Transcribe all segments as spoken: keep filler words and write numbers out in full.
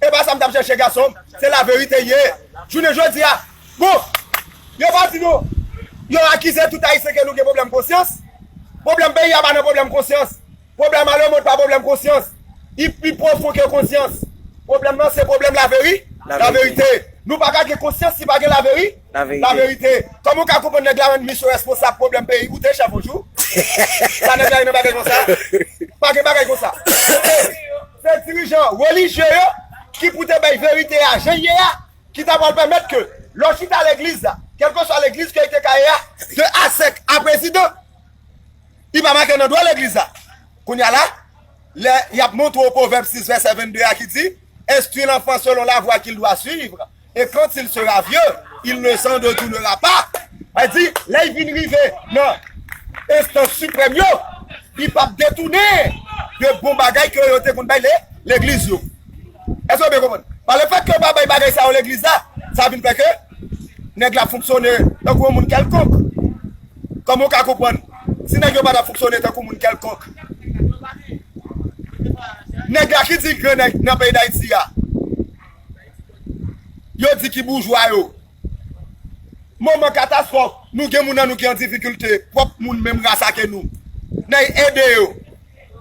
E pa sa m t ap chèche, gason m. Se laverite l ye. Jounen jodi a, bon, yo pa di nou, yo akize tout Ayisyen ke nou gen pwoblèm konsyans. Pwoblèm peyi a pa nan pwoblèm konsyans. Pwoblèm a lemonn pa pwoblèm konsyans. Li pi pwofon ke konsyans. Pwoblèm nan se pwoblèm laveri-, laverite. Nou pa ka gen konsyans si pa gen laveri-, laverite. Kòman w ka konprann nèg la rann misyon responsab pwoblèm peyi? Ou te chèf yon jou? Sa nèg la gen nan bagay konsa? Pa gen bagay konsa. Se dirijan relijye yo ki pou te bay verite a jan l ye a, ki ta pral pèmèt ke lè w chita legliz la, kèlkeswa legliz ke li te ka ye a, de a sèk a prezidan, li pa make nan dwa legliz la. Kounye a la, lè y ap montre w Pwovèb sis vèsè vennde a ki di, Instruis l'enfant selon la voie qu'il doit suivre, et quand il sera vieux, il ne s'en détournera pas. Sa di, lè y vin rive nan enstans siprèm yo, li p ap detounen de bon bagay ke yo te konn bay le-, legliz yo. Èske w byen konprann? Pa lefèt ke yo pa bay bagay sa yo legliz la, sa vin fè ke nèg la fonksyone tankou yon moun kèlkonk. Kòman w ka konprann? Si nèg yo pa t ap fonksyone tankou moun kèlkonk, nèg la ki di grannèg nan peyi Dayiti a, yo di ki boujwa yo. Moman katastwòf, nou gen moun nan nou ki an difikilte, pwòp moun menm ras ake nou. N a ede yo.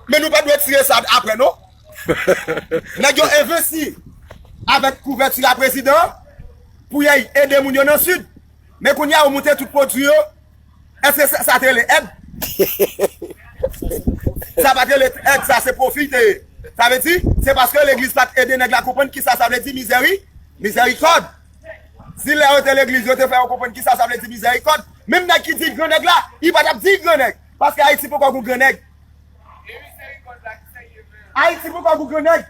Men nou pa dwe tire sa apre, non. Nèg yo envesti avèk kouvèti a prezidan pou y al ede moun yo nan Sid. Men kounye a, yo moute tout pwodui yo. Èske sa, sa te rele èd? Sa pa te rele èd, sa se pwofi te ye. Sa vle di, se paske legliz pa t ede nèg la konprann kisa sa vle di mizèri-, mizèrikòd. Si lè yo te legliz, yo te fè yo konprann kisa sa vle di mizèrikòd, menm nèg ki di l grannèg la, li pa t ap di l grannèg. Paske Ayiti poko gon grannèg. Ayiti poko gon grannèg.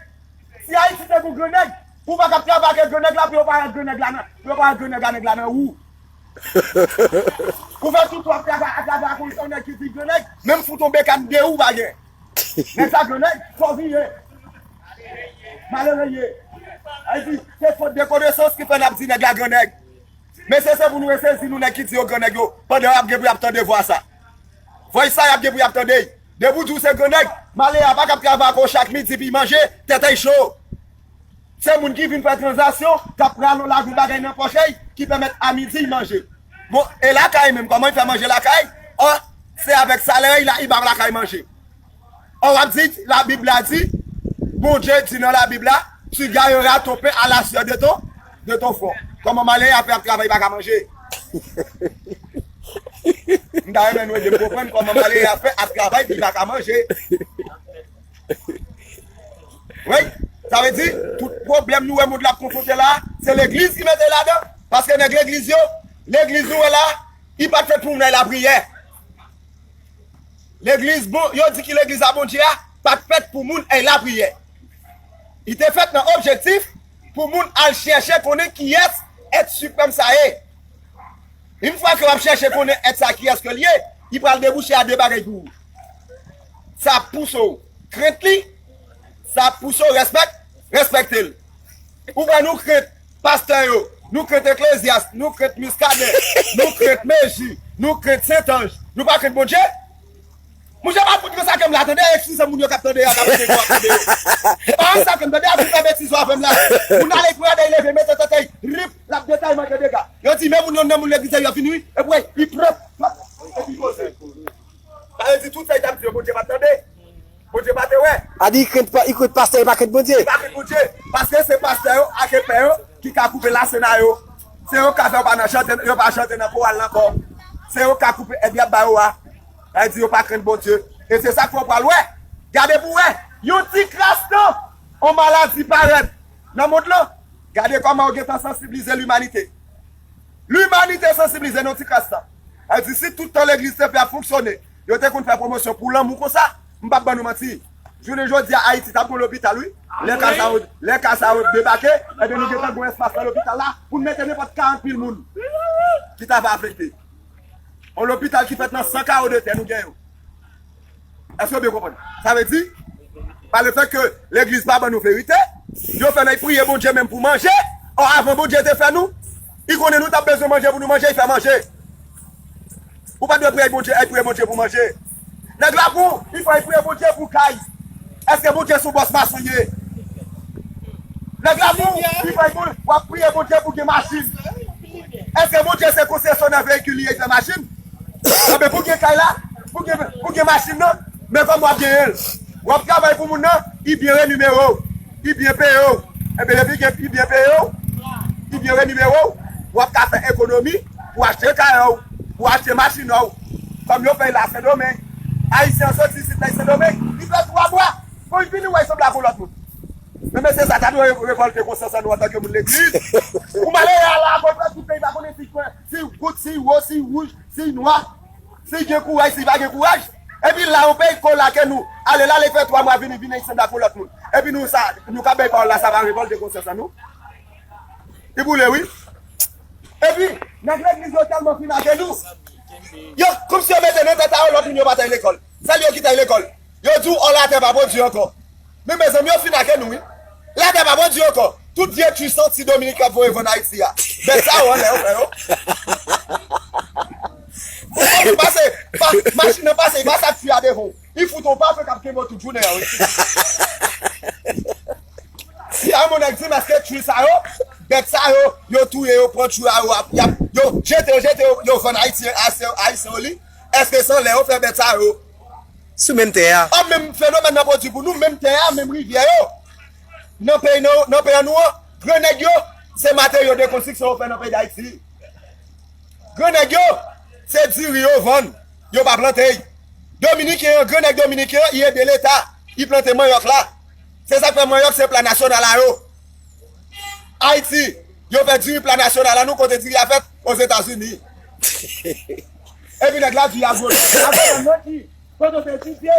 Si Ayiti te gon grannèg, ou pa t ap travay ak grannèg la pou yo pa wè grannèg la nan, pou yo pa wè grannèg la, nèg la nan wou. Ou fè tout w ap travay, ap travay ak yon nèg ki di grannèg, menm fout yon bekann de ou pa gen. Nèg sa grannèg, fò vire. Malere ye. Sa vle di, se fot de konesans ki fè n ap di nèg la grannèg. Mesye, se pou nou resezi nou nèg ki di yo grannèg yo, pandan y ap gen pou y ap tande vwa sa. Vwa sa y ap gen pou y ap tande. Depi w di w se grannèg, malere a pa k ap travay ak ou chak midi pou y manje, tèt a y cho. Se moun ki vin fè tranzaksyon, k ap rale yon lavi bagay nan pòch li, ki pèmèt a midi y manje. Bon, e lakay menm, kòman y fè manje lakay? Ò, se avèk salè y la, y ba lakay manje. Ò, w ap di, Labib la di, Bondye di nan Labib la, tu gagneras ton pain à la sueur de ton, de ton front. Kòman malere a fè ap travay, pa ka manje? M ta renmen nou ede m konprann kòman malere a fè ap travay, li pa ka manje. Wi, sa vle di, tout pwoblèm nou wè mond la ap konfwonte la, se legliz ki mete ladan. Paske nèg legliz yo, legliz nou wè la, li pa t fèt pou moun al lapriyè. Legliz, bon, yo di ki legliz a Bondye a pa t fèt pou moun al lapriyè. Li te fèt nan objektif pou moun al chèche konnen kiyès èt siprèm sa ye. Yon fwa ke w ap chèche konnen èt sa kiyès ke l ye, li pral debouche a de bagay pou ou. Sa ap pouse w krent li, sa ap pouse w respèk-, respekte l. Ou wè nou krent pastè yo, nou krent Eklezyas, nou krent Miskaden, nou krent Meji, nou krent Sentanj. Nou pa krent Bondye? Monchè, pa fout gen sa ke m la, tande, eskize moun yo k ap tande a, k ap tande yo, ap tande yo. E pa sa ke m tande a, pou fè betiz yo avè m la. Moun ale pou gade, leve, mete tèt li, rip, l ap detay manje dega. Yo di, men moun yo, nan moun legliz yo vini, wi, epi, wi, li pran, epi poze. Sa vle di tout sa li t ap di yo, Bondye pa t tande. Bondye pa te wè. A di, li krent pa-, li krent pastè, li pa krent Bondye. Li pa krent Bondye. Paske se pastè yo ak epè yo ki ka koupe lasenn a yo. Se yo k ka fè yo pa nan chante, yo pa chante nan koral la ankò. Se yo k ka koupe èd y ap ba yo a. Sa vle di yo pa krent Bondye. E se sa k fè w pral wè. Gade pou w wè. Yon ti kras tan, yon maladi parèt nan mond lan. Gade kòman yo gentan sansiblize limanite. Limanite sansiblize nan ti kras sa. Sa vle di si tout tan legliz te fè ap fonksyone, yo te konn fè pwomosyon pou lanmou konsa, m p ap ban nou manti. Jounen jodi a, Ayiti t ap gon lopital, wi. Lè ka sa yo, lè ka sa yo debake, ebyen nou gentan gon espas nan lopital la pou n mete nenpòt karant mil moun ki ta va afekte. Yon lopital ki fèt nan san kawo de tè nou gen yo. Èske w byen konprann? Sa vle di, pa lefèt ke legliz pa ban nou verite, yo fè nèg priye Bondye menm pou manje. Ò, avan Bondye te fè nou, li konnen nou t ap bezwen manje pou nou manje, li fè manje. Ou pa dwe priye Bondye, al priye Bondye pou manje. Nèg la pou, li fè al priye Bondye pou kay. Èske Bondye se yon bòs mason ye? Nèg la pou li bay moun, w ap priye Bondye pou gen machin. Èske Bondye se konsesyonan veyikil li ye, fè machin? Anben pou gen kay la, pou gen, pou gen machin nan, men kòman w ap genyen l? W ap travay pou moun nan, li byen renimere w, li byen peye w. Enben depi gen, li byen peye w, li byen renimere w, w ap ka fè ekonomi pou achte kay ou, pou achte machin ou. Kòm yo fè l la Sendomeng. Ayisyen an soti isit la Sendomeng, li fè twa mwa. Bon, li vini wè l sanble ak yon lòt moun. Men mesye sa ta dwe revòlte konsyans an nou antanke moun legliz. Ou malere a la, akontrè tout peyi pa konnen si kwen, si gout, si wo, si wouj, si nwa, si gen kouraj, si pa gen kouraj. Epi la, yon peyi ko lake nou. Ale la, li fè twa mwa vini, vini ansanm ak yon lòt moun. Epi nou sa, nou ka bay pawòl la, sa va revòlte konsyans an nou. Li boule, wi. Epi, nèg legliz yo tèlman fin ake nou. Yo, kòmsi yo mete nan tèt a yo lòt moun yo pa t al lekòl. Sèl yo ki t al lekòl. Yo di w, ò, latè pa pwodui ankò. Men mezanmi, yo fin ake nou, wi. Latè pa pwodui ankò. Tout vye twi santi Dominik yo ap voye vann Ayiti a. Bèt sa yo anlè yo, frè yo. Ou konprann pase, pa, machin nan pase, li pase ak twi a devan w. Li fout w pa fè k ap kenbe w tout jounen an, wi. Si a mon nèg di m, èske twi sa yo, bèt sa yo, yo touye yo, pran twi a yo, ap, y ap, yo jete yo, jete yo, yo vann Ayiti, Ayisyen, Ayisyen yo li. Èske se anlè yo fè bèt sa yo? Sou menm tè a. An menm fenomèn nan pwodui pou nou, menm tè a, menm rivyè yo. Nan peyi, nan, nan peyi an nou an, gran nèg yo, se materyo de konstriksyon yo fè nan peyi Dayiti. Gran nèg yo, se diri yo vann, yo pa plante y. Dominiken an, gran nèg dominiken an, li ede leta, li plante manyòk la. Se sa k fè manyòk se pla nasyonal a yo. Ayiti, yo fè diri pla nasyonal la, nou kote diri a fèt? Ozetazini. Epi nèg la di agwonòm. Agwonòm nan ki? Kote w te etidye?